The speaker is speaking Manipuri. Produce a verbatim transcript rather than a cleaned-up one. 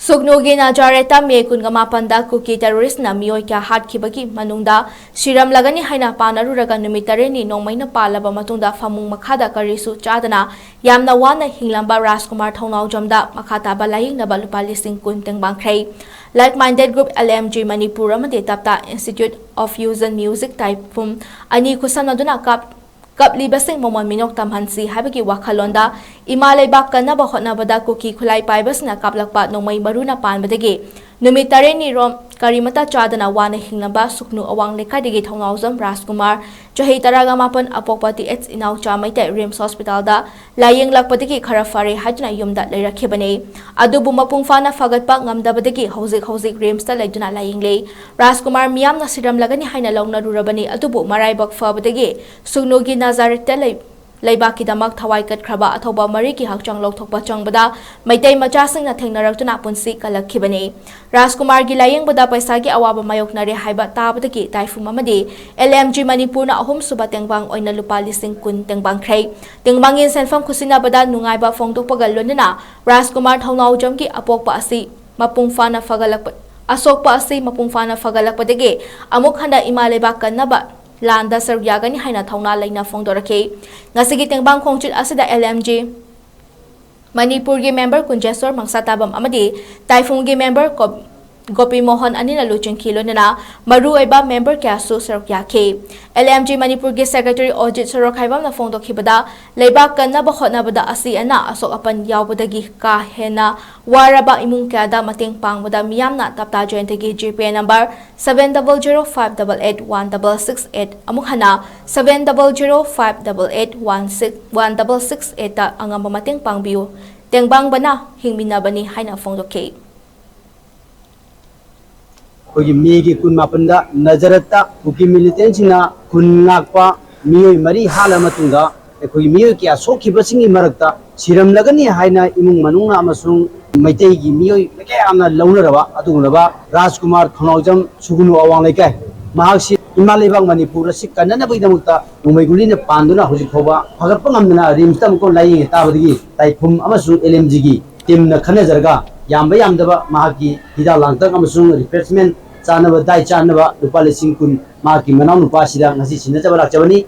ꯁꯨꯛꯅꯨꯒꯤ ꯅꯥꯖꯥꯔꯦꯠꯇ ꯃꯦ ꯀꯨꯟꯒ ꯃꯥꯄꯟꯗ ꯀꯨꯀꯤ ꯇꯦꯔꯣꯔꯤꯁꯅ ꯃꯤꯑꯣꯏ ꯀꯌꯥ ꯍꯥꯠꯈꯤꯕꯒꯤ ꯃꯅꯨꯡꯗ ꯁꯤꯔꯝꯂꯒꯅꯤ ꯍꯥꯏꯅ ꯄꯥꯅꯔꯨꯔꯒ ꯅꯨꯃꯤꯠ ꯇꯔꯦꯠꯅꯤ ꯅꯣꯡꯃꯩꯅ ꯄꯥꯜꯂꯕ ꯃꯇꯨꯡꯗ ꯐꯃꯨꯡ ꯃꯈꯥꯗ ꯀꯔꯤꯁꯨ ꯆꯥꯗꯅ ꯌꯥꯝꯅ ꯋꯥꯅ ꯍꯤꯡꯂꯝꯕ ꯔꯥꯖꯀꯨꯃꯥꯔ ꯊꯧꯅꯥꯎꯖꯝꯗ ꯃꯈꯥ ꯇꯥꯕ ꯂꯥꯌꯦꯡꯅꯕ ꯂꯨꯄꯥ ꯂꯤꯁꯤꯡ ꯀꯨꯟ ꯇꯦꯡꯕꯥꯡꯈ꯭ꯔꯦ꯫ Like Minded Group, L M G Manipur ꯑꯃꯗꯤ ꯇꯞꯇꯥ Institute of Fusion Music ꯇꯥꯏꯐꯨꯝ ꯑꯅꯤ ꯈꯨꯠꯁꯝꯅꯗꯨꯅ ꯀꯥꯞ ꯀꯞꯂꯤꯕꯁꯤꯡ ꯃꯃꯣꯟ ꯃꯤꯅꯣꯛ ꯇꯝꯍꯟꯁꯤ ꯍꯥꯏꯕꯒꯤ ꯋꯥꯈꯜꯂꯣꯟꯗ ꯏꯃꯥ ꯂꯩꯕꯥꯛ ꯀꯟꯅꯕ ꯍꯣꯠꯅꯕꯗ ꯀꯨꯀꯤ ꯈꯨꯠꯂꯥꯏ ꯄꯥꯏꯕꯁꯤꯡꯅ ꯀꯥꯞꯂꯛꯄ ꯅꯣꯡꯃꯩ ꯃꯔꯨꯅ ꯄꯥꯟꯕꯗꯒꯤ ꯅꯨꯃꯤꯠ ꯇꯔꯦꯠꯅꯤ ꯔꯣꯝ ꯀꯔꯤꯃꯠꯇ ꯆꯥꯗꯅ ꯋꯥꯅ ꯍꯤꯡꯂꯝꯕ ꯁꯨꯛꯅꯨ ꯑꯋꯥꯡ ꯂꯩꯀꯥꯏꯗꯒꯤ ꯊꯧꯅꯥꯎꯖꯝ ꯔꯥꯖꯀꯨꯃꯥꯔ, ꯆꯍꯤ ꯇꯔꯥꯒ ꯃꯥꯄꯟ, ꯑꯄꯣꯛꯄ ꯇꯤ ꯑꯩꯆ ꯏꯅꯥꯎꯆꯥ ꯃꯩꯇꯩ, ꯔꯤꯝꯁ ꯍꯣꯁꯄꯤꯇꯥꯜꯗ ꯂꯥꯌꯦꯡꯂꯛꯄꯗꯒꯤ ꯈꯔ ꯐꯔꯦ ꯍꯥꯏꯗꯨꯅ ꯌꯨꯝꯗ ꯂꯩꯔꯛꯈꯤꯕꯅꯤ꯫ ꯑꯗꯨꯕꯨ ꯃꯄꯨꯡ ꯐꯥꯅ ꯐꯒꯠꯄ ꯉꯝꯗꯕꯗꯒꯤ ꯍꯧꯖꯤꯛ ꯍꯧꯖꯤꯛ ꯔꯤꯝꯁꯇ ꯂꯩꯗꯨꯅ ꯂꯥꯌꯦꯡꯂꯤ꯫ ꯔꯥꯖꯀꯨꯃꯥꯔ ꯃꯤꯌꯥꯝꯅ ꯁꯤꯔꯝꯂꯒꯅꯤ ꯍꯥꯏꯅ ꯂꯧꯅꯔꯨꯔꯕꯅꯤ, ꯑꯗꯨꯕꯨ ꯃꯔꯥꯏꯕꯛ ꯐꯕꯗꯒꯤ ꯁꯨꯛꯅꯨꯒꯤ ꯅꯥꯖꯥꯔꯦꯠꯇ ꯂꯩ-, ꯂꯩꯕꯥꯛꯀꯤꯗꯃꯛ ꯊꯋꯥꯏ ꯀꯠꯈ꯭ꯔꯕ ꯑꯊꯧꯕ ꯃꯔꯤꯒꯤ ꯍꯛꯆꯥꯡ ꯂꯧꯊꯣꯛꯄ ꯆꯪꯕꯗ ꯃꯩꯇꯩ ꯃꯆꯥꯁꯤꯡꯅ ꯊꯦꯡꯅꯔꯛꯇꯨꯅ ꯄꯨꯟꯁꯤ ꯀꯜꯂꯛꯈꯤꯕꯅꯤ꯫ ꯔꯥꯖꯀꯨꯃꯥꯔꯒꯤ ꯂꯥꯌꯦꯡꯕꯗ ꯄꯩꯁꯥꯒꯤ ꯑꯋꯥꯕ ꯃꯥꯌꯣꯛꯅꯔꯦ ꯍꯥꯏꯕ ꯇꯥꯕꯗꯒꯤ ꯇꯥꯏꯐꯨꯝ ꯑꯃꯗꯤ L M G ꯃꯅꯤꯄꯨꯔꯅ ꯑꯍꯨꯝꯁꯨꯕ ꯇꯦꯡꯕꯥꯡ ꯑꯣꯏꯅ ꯂꯨꯄꯥ ꯂꯤꯁꯤꯡ ꯀꯨꯟ ꯇꯦꯡꯕꯥꯡꯈ꯭ꯔꯦ꯫ ꯇꯦꯡꯕꯥꯡꯒꯤ ꯁꯦꯟꯐꯝ ꯈꯨꯠꯁꯤꯟꯅꯕꯗ ꯅꯨꯡꯉꯥꯏꯕ ꯐꯣꯡꯗꯣꯛꯄꯒ ꯂꯣꯏꯅꯅ ꯔꯥꯖꯀꯨꯃꯥꯔ ꯊꯧꯅꯥꯎꯖꯝꯒꯤ ꯑꯄꯣꯛꯄ ꯑꯁꯤ ꯃꯄꯨꯡ ꯐꯥꯅ ꯐꯒꯠꯂꯛꯄ, ꯑꯁꯣꯛꯄ ꯑꯁꯤ ꯃꯄꯨꯡ ꯐꯥꯅ ꯐꯒꯠꯂꯛꯄꯗꯒꯤ ꯑꯃꯨꯛ ꯍꯟꯅ ꯏꯃꯥ ꯂꯩꯕꯥꯛ ꯀꯟꯅꯕ ꯂꯥꯟꯗ ꯁꯔꯨꯛ ꯌꯥꯒꯅꯤ ꯍꯥꯏꯅ ꯊꯧꯅꯥ ꯂꯩꯅ ꯐꯣꯡꯗꯣꯔꯛꯈꯤ꯫ ꯉꯁꯤꯒꯤ ꯇꯦꯡꯕꯥꯡ ꯈꯣꯡꯆꯠ ꯑꯁꯤꯗ L M G ꯃꯅꯤꯄꯨꯔꯒꯤ ꯃꯦꯝꯕꯔ ꯀꯨꯟꯖꯦꯁꯣꯔ ꯃꯪꯁꯥꯇꯥꯕꯝ ꯑꯃꯗꯤ ꯇꯥꯏꯐꯨꯝꯒꯤ ꯃꯦꯝꯕꯔ ꯀꯣ-, ꯒꯣꯄꯤ ꯃꯣꯍꯟ ꯑꯅꯤꯅ ꯂꯨꯆꯤꯡꯈꯤ, ꯂꯣꯏꯅꯅ ꯃꯔꯨꯑꯣꯏꯕ ꯃꯦꯝꯕꯔ ꯀꯌꯥꯁꯨ ꯁꯔꯨꯛ ꯌꯥꯈꯤ꯫ L M G ꯃꯅꯤꯄꯨꯔꯒꯤ ꯁꯦꯀ꯭ꯔꯦꯇꯔꯤ ꯑꯣꯖꯤꯠ ꯁꯣꯔꯣꯛꯈꯥꯏꯕꯝꯅ ꯐꯣꯡꯗꯣꯛꯈꯤꯕꯗ, ꯂꯩꯕꯥꯛ ꯀꯟꯅꯕ ꯍꯣꯠꯅꯕꯗ ꯑꯁꯤ ꯑꯅꯥ ꯑꯁꯣꯛ ꯑꯄꯟ ꯌꯥꯎꯕꯗꯒꯤ ꯀꯥ ꯍꯦꯟꯅ ꯋꯥꯔꯕ ꯏꯃꯨꯡ ꯀꯌꯥꯗ ꯃꯇꯦꯡ ꯄꯥꯡꯕꯗ ꯃꯤꯌꯥꯝꯅ ꯇꯞꯇꯥ ꯖꯌꯟꯇꯒꯤ G P number seven double zero five double eight one double six eight, ꯑꯃꯨꯛ ꯍꯟꯅ seven double zero five double eight one six, one double six eight ꯑꯉꯝꯕ ꯃꯇꯦꯡ ꯄꯥꯡꯕꯤꯌꯨ꯫ ꯇꯦꯡꯕꯥꯡꯕꯅ ꯍꯤꯡꯃꯤꯟꯅꯕꯅꯤ ꯍꯥꯏꯅ ꯐꯣꯡꯗꯣꯛꯈꯤ꯫ ꯑꯩꯈꯣꯏꯒꯤ ꯃꯦꯒꯤ ꯀꯨꯟꯃꯥꯄꯟꯗ ꯅꯖꯔꯠꯇ ꯀꯨꯀꯤ ꯃꯤꯂꯤꯇꯦꯟꯁꯤꯡꯅ ꯈꯨꯟ ꯉꯥꯛꯄ ꯃꯤꯑꯣꯏ ꯃꯔꯤ ꯍꯥꯠꯂ ꯃꯇꯨꯡꯗ ꯑꯩꯈꯣꯏꯒꯤ ꯃꯤꯑꯣꯏ ꯀꯌꯥ ꯁꯣꯛꯈꯤꯕꯁꯤꯡꯒꯤ ꯃꯔꯛꯇ ꯁꯤꯔꯝꯂꯒꯅꯤ ꯍꯥꯏꯅ ꯏꯃꯨꯡ ꯃꯅꯨꯡꯅ ꯑꯃꯁꯨꯡ ꯃꯩꯇꯩꯒꯤ ꯃꯤꯑꯣꯏ ꯀꯌꯥ ꯌꯥꯝꯅ ꯂꯧꯅꯔꯕ ꯑꯗꯨꯒꯨꯝꯂꯕ ꯔꯥꯖꯀꯨꯃꯥꯔ ꯊꯧꯅꯥꯎꯖꯝ ꯁꯨꯒꯨꯅꯨ ꯑꯋꯥꯡ ꯂꯩꯀꯥꯏ, ꯃꯍꯥꯛꯁꯤ ꯏꯃꯥ ꯂꯩꯕꯥꯛ ꯃꯅꯤꯄꯨꯔ ꯑꯁꯤ ꯀꯟꯅꯅꯕꯒꯤꯗꯃꯛꯇ ꯅꯣꯡꯃꯩ ꯒꯨꯂꯤꯅ ꯄꯥꯟꯗꯨꯅ ꯍꯧꯖꯤꯛ ꯐꯥꯎꯕ ꯐꯒꯠꯄ ꯉꯝꯗꯅ ꯔꯤꯝꯁꯇ ꯑꯃꯨꯛꯀ ꯂꯥꯌꯦꯡꯉꯦ ꯇꯥꯕꯗꯒꯤ ꯇꯥꯏꯐꯨꯝ ꯑꯃꯁꯨꯡ L M G ꯒꯤ ꯇꯤꯝꯅ ꯈꯟꯅꯖꯔꯒ ꯌꯥꯝꯕ ꯌꯥꯝꯗꯕ ꯃꯍꯥꯛꯀꯤ ꯍꯤꯗꯥꯛ ꯂꯥꯡꯊꯛ ꯑꯃꯁꯨꯡ refreshment ꯆꯥꯅꯕ, ꯗꯥꯏꯠ ꯆꯥꯅꯕ ꯂꯨꯄꯥ ꯂꯤꯁꯤꯡ ꯀꯨꯟ ꯃꯍꯥꯛꯀꯤ ꯃꯅꯥꯎ ꯅꯨꯄꯥꯁꯤꯗ ꯉꯁꯤ ꯁꯤꯟꯅꯖꯕ ꯂꯥꯛꯆꯕꯅꯤ꯫